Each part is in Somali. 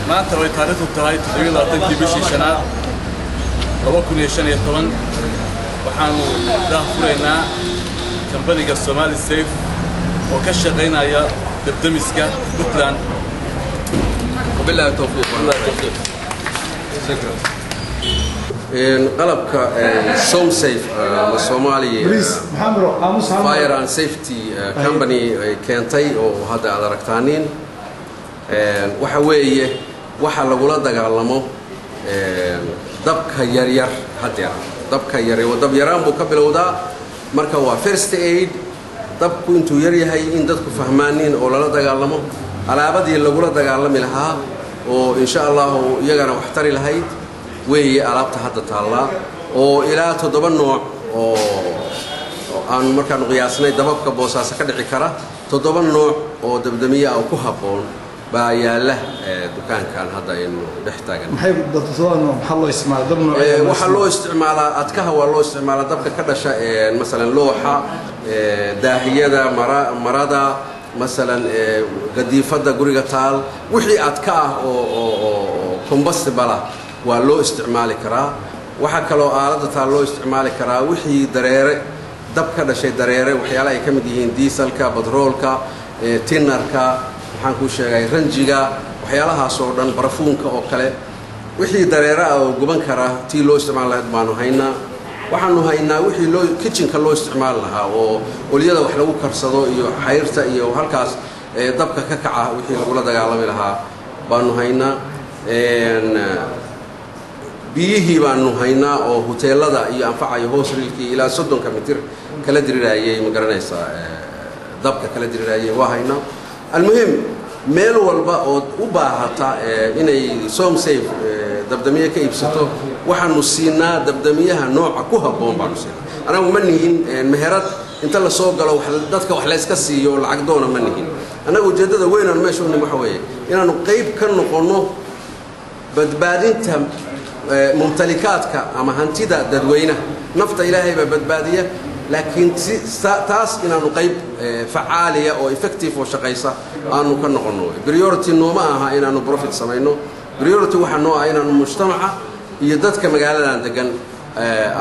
Maanta way taariikhdu tahay 27-kii bishii shanaad 2015. Waxaanu daahfuraynaa kambaniga Somali Safe oo ka shaqaynaya dabdamiska Puntland. وبالله التوفيق. شكرا. Qalabka Somsafe ama Somali Fire and Safety Company ay keentay oo hadda aad aragtaaniin waxa weeye waxa lagula dagaalamo dabka yaryar. Haddeer dabka yar, dab yaraan buu ka bilowdaa. Marka waa first aid, dabku intuu yar yahay in dadku fahmaaniin oo lala dagaalamo, alaabadii lagula dagaalami lahaa oo insha Allahu iyagana wax tari lahayd weeye. Alaabta hadda taallaa oo ilaa 7 nooc oo aanu markaanu qiyaasnay dababka Boosaaso ka dhici kara, 7 nooc oo dabdamiye ah oo ku habboon baa yaalla dukaankan hadda aynu dhex taagan. Waxaa loo isticmaalaa adkaha, waa loo isticmaalaa dabka ka dhasha, masalan looxa, daahiyada, marada, masalan gadiifadda guriga taal, wixii adka ah oo combustible ah waa loo isticmaali karaa. Waxaa kaloo aaladda taal loo isticmaali karaa wixii dareere, dab ka dhashay dareere, waxyaala ay ka mid yihiin dieselka, batroolka, tinarka, waxaan kuu sheegay ranjiga, waxyaalahaas oo dhan, barafuunka oo kale, wixii dareere ah oo guban kara tii loo isticmaali lahayd baanu haynaa. Waxaanu haynaa wixii loo kitchenka loo isticmaali lahaa oo olyada wax lagu karsado iyo xayrta iyo halkaas dabka ka kaca, wixii lagula dagaalami lahaa baanu haynaa. Biyihii baanu haynaa oo huteelada iyo anfacayo, hoos riilkii ilaa 30-ka mitir kala dirirayay, ma garanaysaa, dabka kala dirirayay waa haynaa. Almuhim, meel walba ood u baahata inay Somsafe dabdamiye ka iibsato, waxaanu siinaa dabdamiyaha nooca ku habboon baanu siinaa. Anagu ma nihin meherad inta la soo galo dadka wax layska siiyo, lacag doona ma nihin. Annaga ujeeddada weyn aan meesha u nim waxa weeye inaanu qayb ka noqonno badbaadinta mumtalikaadka ama hantida dadweynaha. Nafta Ilaahay baa badbaadiya, laakiin si taas inaanu qayb facaaliya oo effective oo shaqaysa aanu ka noqonno. Priority nooma aha inaanu profit samayno. Priority waxaa noo ah inaanu mujtamaca iyo dadka magaaladan degan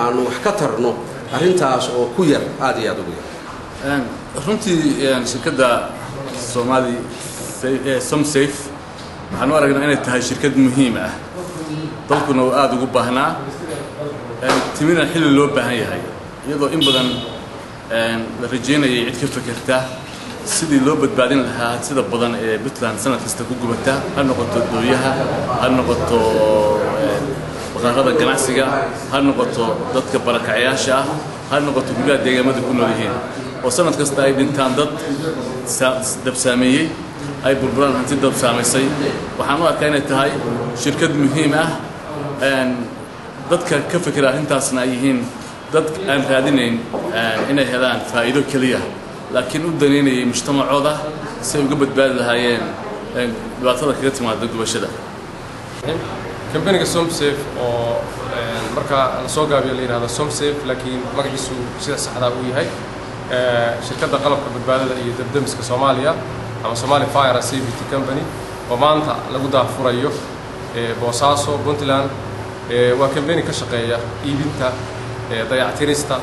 aanu wax ka tarno, arrintaas oo ku yar, aad iyo aad ugu yar. Runtii shirkadda Somali Somsafe waxaan u aragnaa inay tahay shirkad muhiim ah, dalkuna uu aada ugu baahnaa, timina xilli loo baahan yahay, iyadoo in badan la rajaynayay cid ka fekerta sidii loo badbaadin lahaa sida badan ee Puntland sanad kasta ku gubata, ha noqoto dooyaha, ha noqoto bakhaarada ganacsiga, ha noqoto dadka barakacayaasha ah, ha noqoto guryaha deegaamada ku nool yihiin, oo sanad kasta ay dhintaan dad dab saameeyey, ay burburaan hanti dab saamaysay. Waxaan u arkaa inay tahay shirkad muhiim ah, dadka ka fikira arrintaasna ay yihiin dad aan raadinayn inay helaan faa'iido keliya, laakiin u danaynayay mujtamacooda si ay uga badbaadi lahaayeen dhibaatada kaga timaada gubashada. Kambaniga Somsafe oo marka la soo gaabiyo la yidhahdo Somsafe, laakiin magaciisu sida saxdaa uu yahay shirkadda qalabka badbaadada iyo dabdamiska Soomaaliya ama Somali Fire and Safety Company, oo maanta lagu daahfurayo Boosaaso, Puntland, waa kambani ka shaqeeya iibinta, dayactirista,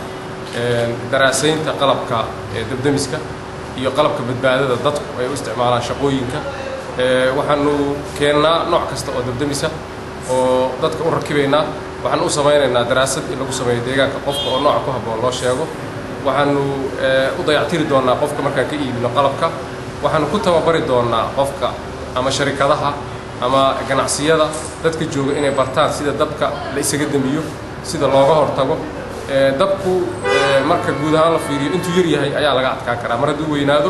daraasaynta qalabka dabdamiska iyo qalabka badbaadada dadku ay u isticmaalaan shaqooyinka. Waxaanu keennaa nooc kasta oo dabdamisa oo dadka u rakibaynaa. Waxaan u samaynaynaa daraasad in lagu sameeyo deegaanka qofka oo nooca ku habboon loo sheego. Waxaanu u dayactiri doonaa qofka markaan ka iibino qalabka. Waxaanu ku tababari doonaa qofka ama sharikadaha ama ganacsiyada dadka jooga inay bartaan sida dabka la isaga damiyo, sida looga hortago dabku. Marka guud ahaan la fiiriyo, intuu yar yahay ayaa laga adkaan karaa. Mar hadduu weynaado,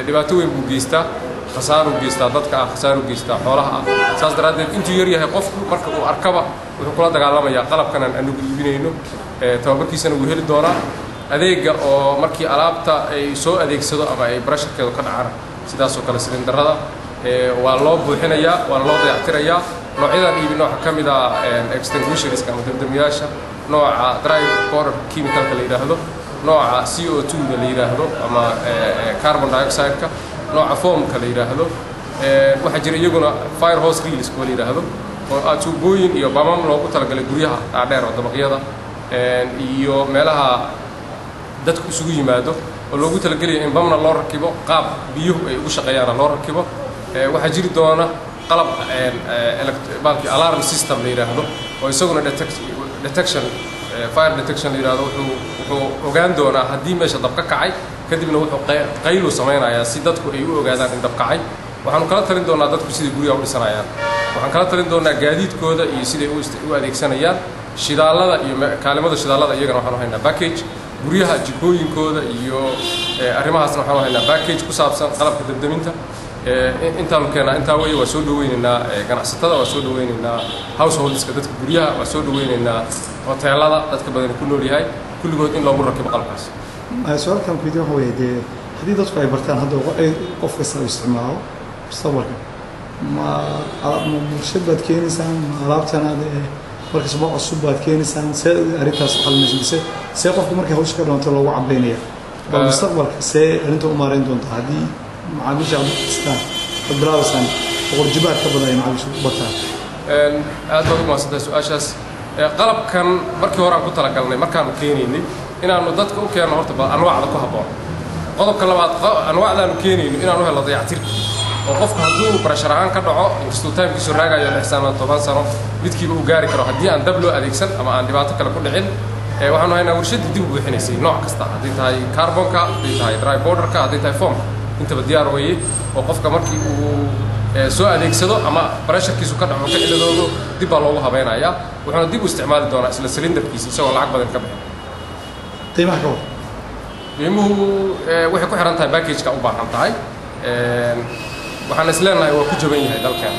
dhibaato weyn buu geystaa, khasaaruu geystaa dadka ah, khasaaruu geystaa xoolaha ah. Saas daraaddeed, intuu yar yahay qofku marka uu arkaba wuxuu kula dagaalamayaa qalabkan aan anigu iibinayno. Tababarkiisana wuu heli doonaa adeega oo markii alaabta ay soo adeegsado ama ay pressurekeedu ka dhacana, sidaasoo kale silindarada waa loo buuxinayaa, waana loo dayactirayaa. Noocyadan iibino waxaa ka mid ah extinguisherska ama dabdamiyaasha, nooca dry powder chemicalka la yidhaahdo, nooca CO2 da la yidhaahdo ama carbon dioxide-ka, nooca foamka la yidhaahdo. Waxaa jira iyaguna fire hose reels kuwa la yidhaahdo, oo aad tuubooyin iyo bamam loogu talagalay guryaha dhaadheer oo dabaqyada iyo meelaha dadku isugu yimaado, oo loogu talagelaya in bamna loo rakibo, qaab biyuhu ay ugu shaqeeyaana loo rakibo. Waxaa jiri doona qalab baalkii alarm system la yidhaahdo, oo isaguna detection, fire detection la yidhahdo. Wuxuu ogaan doonaa haddii meesha dab ka kacay, kadibna wuxuu qaylu samaynayaa si dadku ay u ogaadaan in dab kacay. Waxaanu kala talin doonaa dadku siday guryaha u dhisanayaan. Waxaan kala talin doonaa gaadiidkooda iyo siday u adeegsanayaan shidaalada iyo kaalimada shidaalada. Iyagana waxaanu haynaa package guryaha jikooyinkooda iyo arrimahaasna waxaanu haynaa package ku saabsan qalabka dabdeminta. Intaanu keenaa intaa weeye. Waa soo dhaweynaynaa ganacsatada, waa soo dhaweynaynaa householdska, dadka guryaha, waa soo dhaweynaynaa hoteelada dadka badani ku nool yahay, kulligood in loogu rakibo qalabkaas. Su-aalkan ku weydiin waxa weeye, dee haddii dadku ay bartaan hadda ay qof kasta u isticmaalo, mustaqbalka ma warshad baad keenaysaan? Ma alaabtan aad markasba cusub baad keenaysaan? See arrintaas u xalinaysa, mise see qofku markay hawsha ka dhamanto loogu cabaynaya? Bal mustaqbalka see arrinta u maareyn doontaa haddii macaamiisha aad dhistaan, aad bilaabaysaan, 100 jibaar ka badan ay macaamiishu bataan? Aad baad u mahadsantahay su-aashaas. Qalabkan markii hore aan ku talagalnay markaanu keenaynay inaanu dadka u keenno horta bal anwaacda ku habboon. Qodobka labaad, anwaacdaanu keenayno inaanu helno dayactirka, oo qofku hadduu pressure ahaan ka dhaco, inkastuu timekiisu raagayo 6 sano, 10 sano midkiiba uu gaari karo haddii aan dab loo adeegsan ama aan dhibaato kale ku dhicin. Waxaanu haynaa warshaddii dib u buuxinaysay nooc kasta, hadday tahay carbonka, hadday tahay dry powderka, hadday tahay foamka, intaba diyaar weeye, oo qofka markii uu soo adeegsado ama pressurekiisu ka dhaco, ka ciladoodo, dib baa loogu habeynayaa, wuxuuna dib u isticmaali doonaa isla cylinderkiisa isagoo lacag badan ka bixin. Qiimaha ka war? Qiimuhu waxay ku xiran tahay packageka u baahan tahay. Waxaan is leenahay waa ku jaban yahay dalkeen.